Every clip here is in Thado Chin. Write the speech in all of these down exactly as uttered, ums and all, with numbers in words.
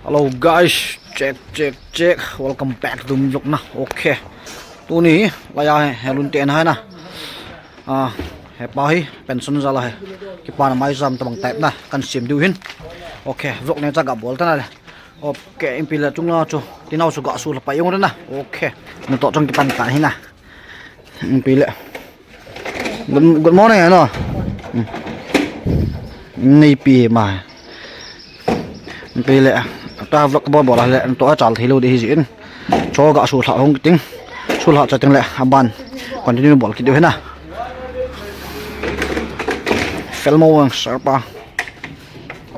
Hello guys, check, check, check. Welcome back to the vlog na. Okay. Tuni, laiya he, he lun te na hai na. Ah, he pa hi, pension jal a he. Kipana mai jam tabang type na, kan sim diu hin. Okay, vlog ne cha ga bol ta na le. Okay, inpi le chung la chu. Tinau chu ga su la pa yong na. Okay. Na to chang kipan ta hi na. Inpi le. Good, good morning, ano? Hmm. Nei pi ma. Inpi le. Ta vlog bol bol le. To a chal thei lou di hi jin. Cho ga su lha hung ting. Su lha cha ting le. Aban. Continue bol kit diu hi na. Fel mo ang sir pa.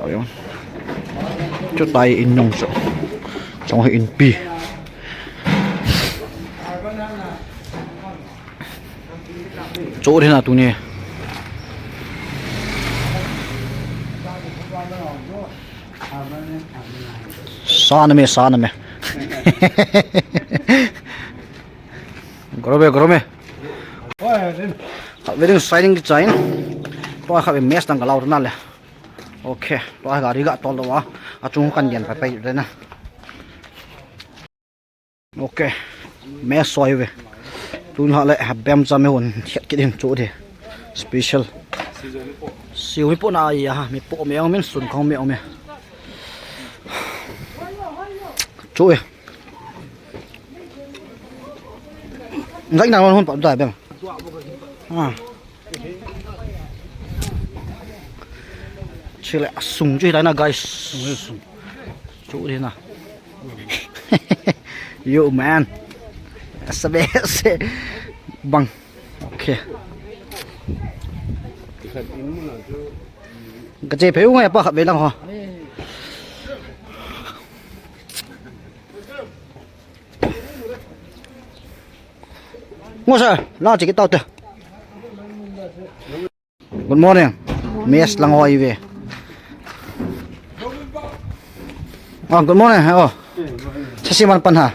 Ayo. Chutai in nung so. Chong hi inpi. Cho hi na tuni. Sa na me, sa na me. Goro be, goro me. Wedding signing kicha in. Tua kha be mess dang ka lau na le. Okay, tua gari ga tol lou a. A chung kan gen pai pai le na. Okay. Mess soi ve. Tun ha le ha bem cha me hon thiat kit in chu de. Special. Siu mi po na ya, mi po me ong min sun khong me ong me. Chu e. Ngai na hon pa da bem. Ah. Chile sung chu hi na guys. Sung, sung. Chu hi na. Yo man. Sabe se bang. Okay. Ka che pheu ngai pa kha be lang ho. Ngo sa, la che ki tau te. Good morning. Mess lang ho ive. Ah, good morning. Oh. Sasi man pan ha.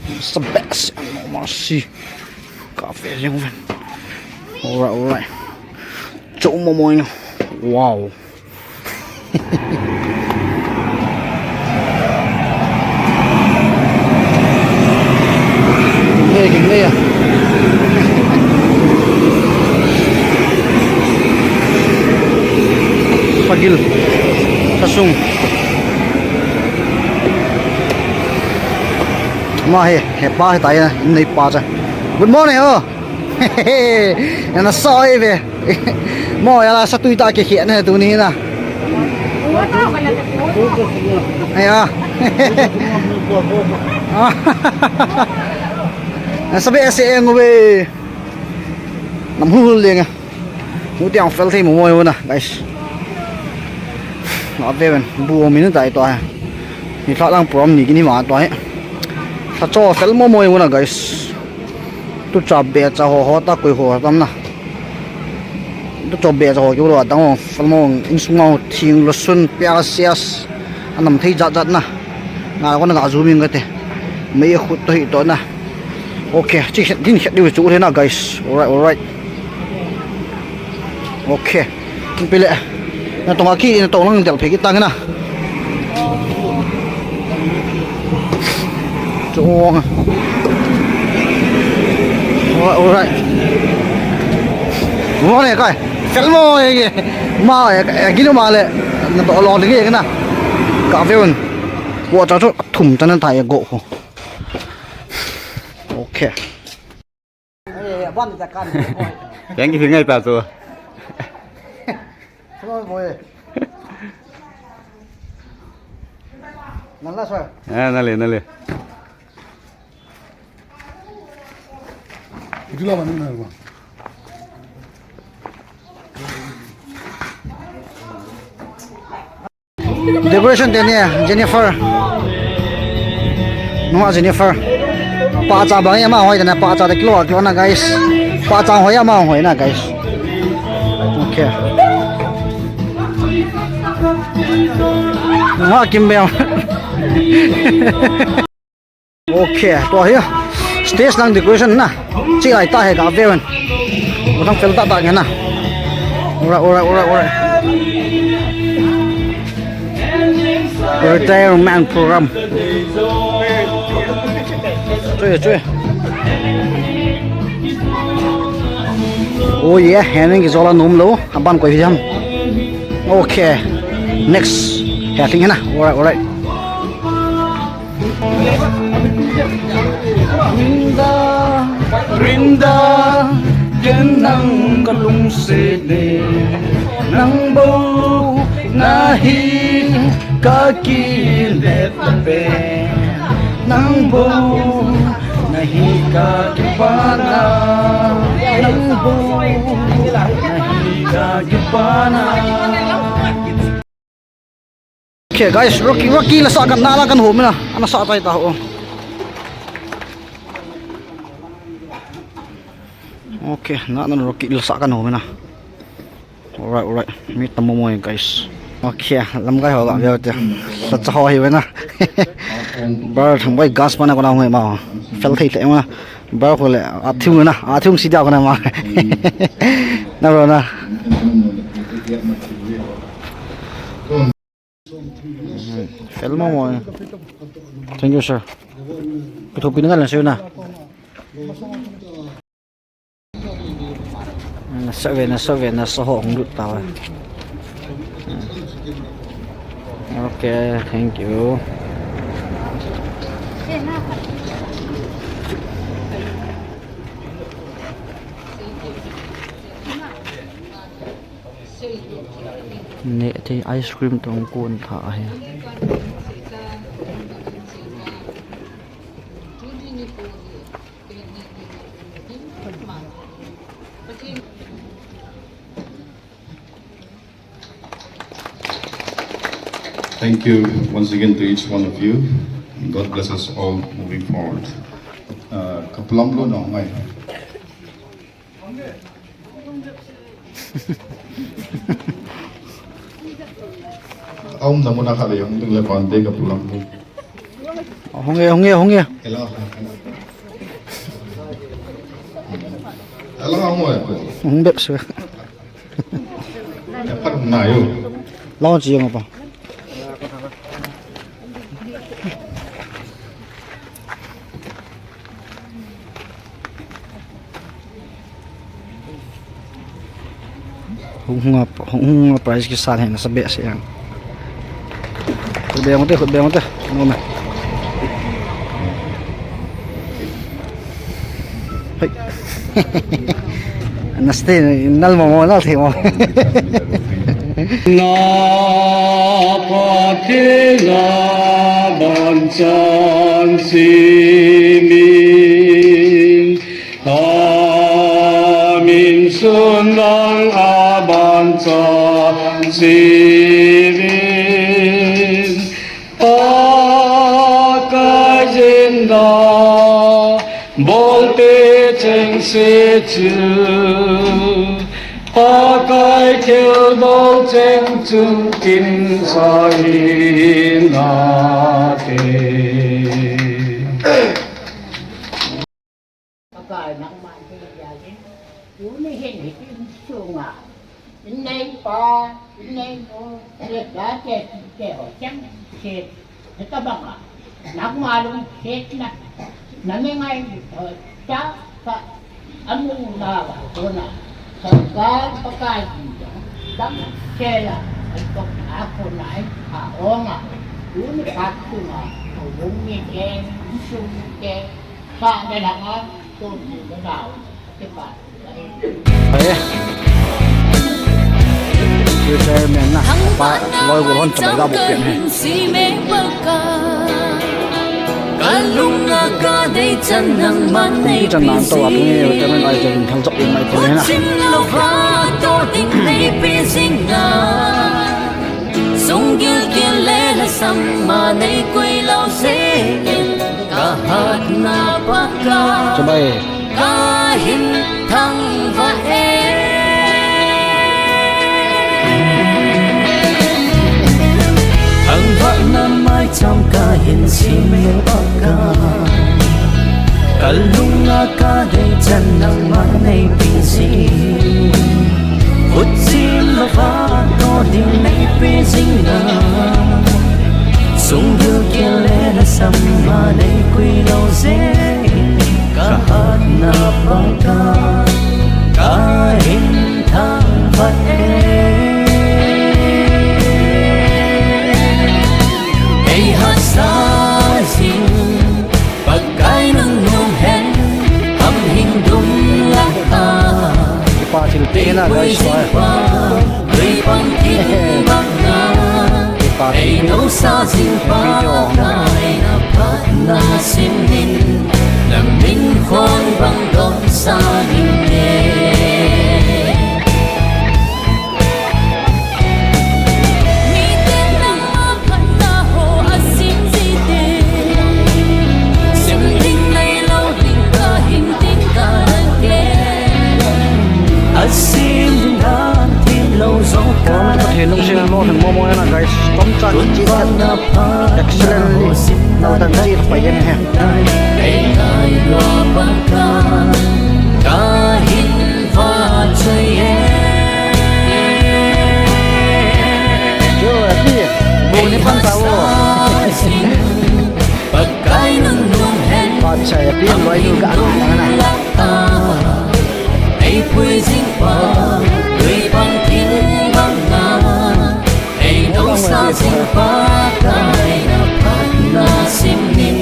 It's the best. Masi. Cafe jeng ven. Alright, alright. Cho mo mo. Wow. Hey, king leya. Pagil. Kasung. Ma he, he pa he tai na, nei pa cha. Good morning, oh. Na sa oi ve. Mo ya la sa tui ta ke khia ne tuni na. Aya. Na sa be se eng ve. Nam hu le nga. Mu tiang fel thei mo mo na, guys. Na ve ven, bu min tai to. Ni thla lang prom ni kini ma to. Sa cho fel mo mo na, guys. Tu cha be cha ho ho ta koi ho tam na. Tu cho be cha ho ki lo ta ngo fel mo in sung mo thing lo sun pia sias. Anam thei jat jat na. Nga ko na ga zoom in ka te. Mei khut to hi to na. Okay, chi khet din khet diu chu le na guys. Alright, alright. Okay. Pile. Na tonga ki na tong lang del phe ki tang na. Chong. Alright, alright. Mo ne kai. Fel mo ye. Ma ye, ye ginu ma le. Na to lo le na. Ka veun. Wo cha chu thum cha na ta ye go ko. Okay. Yang ki ngai ta chu. Hello, boy. Nala, sir. Ah, nale, nale. Itu lah mana, mana, Bang? Decoration te ni, Jennifer. Nunga Jennifer. Pa cha bang ama hoi na, pa cha de kilo, kilo na, guys. Pa cha hoi ama hoi na, guys. Okay. Nunga Kim Beng. Okay, tua hi stage lang decoration na. Chi lai ta he ka veun. Mutang fel ta ta nge na. Alright, alright, alright, alright. Retirement program. Choi, choi. Oh yeah, hening kijola nom lou. Aban koi hi ham. Okay. Next. Heting hena. Alright, alright. Rinda, Rinda, ken nang kalungset e, nang bou nahi kakilet pen, nang bou nahi kakipana, nang bou nahi kakipana. Okay, guys, Rocky, Rocky la sa kan na la kan home na. Ana sa tai ta ho. Okay, na na Rocky la sa kan home na. Alright, alright. Mi tam mo mo, guys. Okay, lamkai ho ga veu te. Sa cha ho hi ve na. Bar thang bai gas pa na ko na home ma. Fel thei thei ma. Bar ko le a thung na. A thung si dia ko na ma. Na ro na. Fel mo mo. Thank you, sir. Kithopi na lang sir na. Nasa ve, nasa ve, nasa ho hung lut ta ve. Okay, thank you. Ne thei ice cream tong kun tha ahi. Thank you once again to each one of you. God bless us all moving forward. Uh, kapulam lo na ngai. Aum na muna kha le, hung ding le pante kapulam lo. Hung e, hung e, hung e. Hello. Hello, hung e. Hung bep su. Dapat na yo. Lawan si yung apa? Hung hung a, hung hung a prize kisan hi nasa behseh ang. Khut beng u te, khut beng u te. Nom e. Hei. Nasa te, nal mo mo, nal thei mo. Na Pathen a ban chan simin, amin sun vang a ban chan simin, Pakai jinda bolte chengse chu, Pakai thilbol cheng chun kin sa hi na te. Pakai nangman thei jeh in, tuni hin hiche insunga, inneipa, inneipu, chate, chate ho chengse, hitabanga, nangma lungsetna, na mi ngaito, cha, ka, amu nauva kona, sorkar Pakai jong, dang chela, aitona kona, a onga, tuni phat sunga, alung mite, insung mite, Ahi. Retirement na. Pa loi gol hon chamai ga bok pian he. Kalunga kadei chan nangman nei chan nang to atu ni retirement ai chan thal chok in mai pule na. Chin lova to ding nei pe jinga. Sunggil gil le lhasam ma nei koi lou jeh in, kahatna Pakai, chamai, kahin thangvah e. Thangvahna maicham kahin sem e Pakai. Kalunga kadei chan nangman nei pe jing. Khut chim lova to ding nei pe jing na. Samma nei kui lou jeh in ka hatna Pakai, ka hin thangvah e. Ei hahsa jing, Pakai nang nom hen, hamhing dum lah a. Kipa thil te na, guys, pa. Ei pang thim bang na, ei nau sa jing pa, kai na phat na sim in, na min khon bang dong sa ding e. Miten nangma phatna ho asim jite, sim ding neilou ding kahin ding kalang e. Asim dan thil lou jong ka Pathen lungset a lolhing momo na, guys. Chomcha kicheh khat. Excellently. Nau dan cheh pai in he. Ei ngai lou bang ka, kahin vah choi e. Jo, api. Bou ni pan ta o. Pakai nang nom hen. Pachai api, loi nu ka ang ang na. Ei pui jing pa, ei pang thim bang na, ei nau sa jing pa, kai na phatna sim in,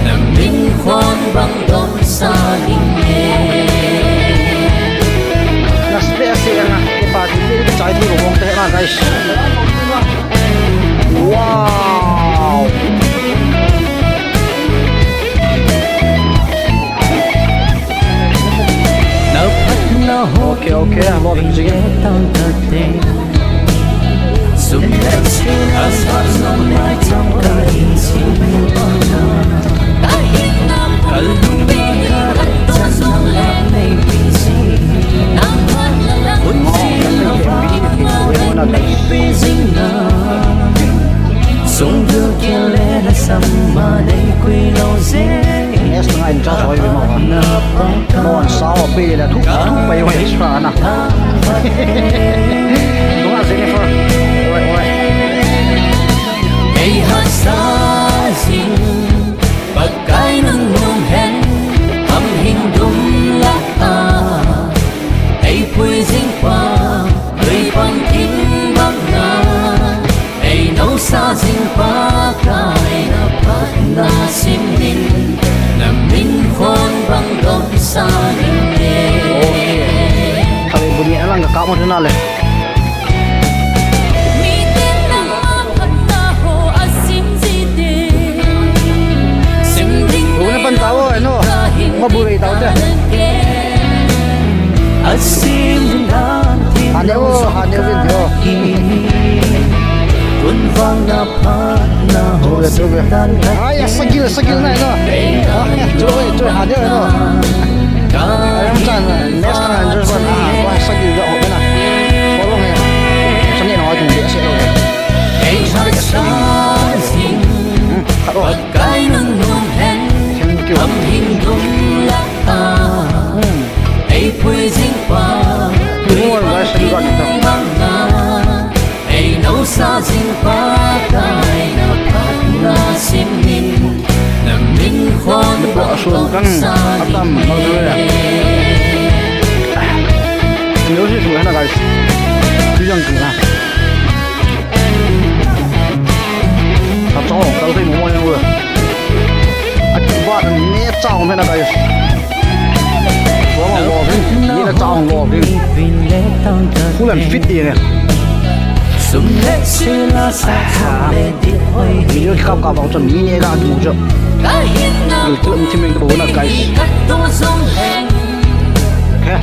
na min khon bang dong sa ding e. Na space e nga, kipa thil te chai thei bong te na, guys. Wow. Okay, okay, lolhing jing e. Sung du kile na samma nei kui lou jeh. Yes, na in charge hoi mo. No an sao pe le thu thu pai hoi sa na. Tua Jennifer. Oi, oi. Ei hahsa jing, Pakai nang nom hen, hamhing dum lah a. Ei pui jing pa, ei pang thim bang na, ei nau sa jing pa, kai na phatna sim in, na min khon bang dong sa ding e. Okay. Khatvei bu ni a lang ka kap mo na le. Miten nangma phatna ho asim jite, sim ding. Bu na pan ta o, ano? Ma bu rei ta o te. Asim dan thil Hane o, hane o, video. Kun vang na phatna ho. Chule, chule. Ai, asagil, asagil na, no. Ah, chule, chule, hane o, no. Ayam chan, next time, just one, ah, wah, asagil ga ho na. Follow he. Sani na ho kin dia se lo he. Ei hahsa jing, hmm, halo. Pakai nang nom hen, thank you. Hamhing dum lah a. Hmm. Ei pui jing pa, ei pang thim bang na, ei nau sa jing pa, kai na phatna sim in, na min khon bang dong sa ding e. Music su hana, guys. Chu jang chu na. Achong kal thei mo mo yang we. Akibat ne chong hana, guys. Tua ma lo vin, ni na chong lo vin. Full and fit di ne. Video kap kap bang chun mi ne ga du jo. Gil tu um thim in ko na, guys. Okay.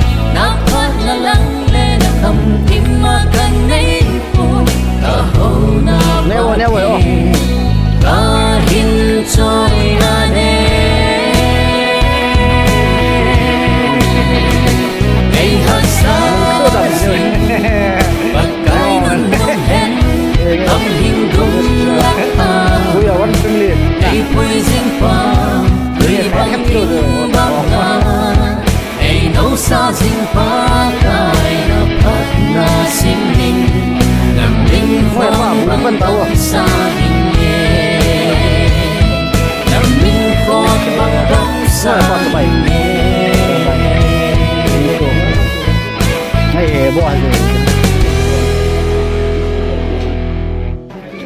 Neo, neo, oh. Ui, a wan ping li. Ei nau sa jing pa, kai na phatna sim in, na min khon bang dong sa ding e.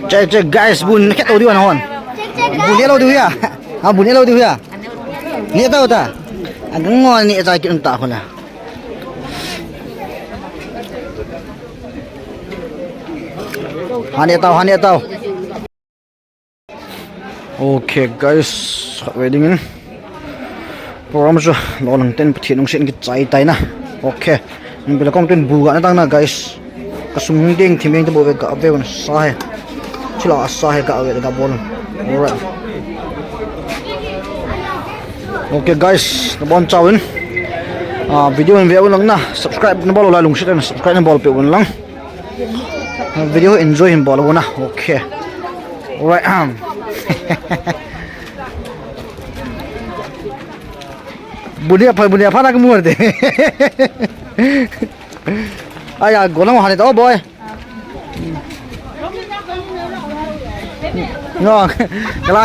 Check, check, guys, bu ne khet lou diu na hon. Bu ne lou diu hia. Ha, bu ne lou diu hia. Ne tau ta. Agang ngo ne chai kin ta hon la. Ha ne tau, ha ne tau. Okay, guys, khatvei dingin program chu lolhing ten Pathen lungset in kichai tai na. Okay. Min bila kong ten bu ga na tang na, guys. Kasung hung ding thim eng te bou ve ga ve na sa he. Chila sa he ga ve ga bol. Alright. Okay, guys, nabon chauvin. Ah, video in ve u lang na, subscribe nabol lou lai lungset in subscribe nabol peh un lang. Video enjoy hin bol u na. Okay. Alright, um. Bu ne pha, bu ne pha na ka mu de. Aya, golang hane to, boy. No, kala,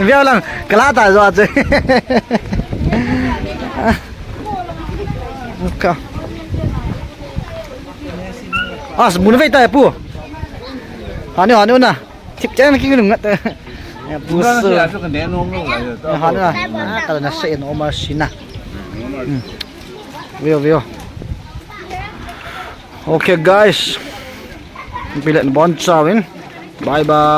ve lang, kala ta jo che. Okay. As, bu ne ve ta pu. Hane, hane na. Thip chen ki ngat. Ya, pu. Hane na. Ah, kala na se no ma sina. Hmm. Veo, veo. Okay, guys. Bilet bon chauvin. Bye bye.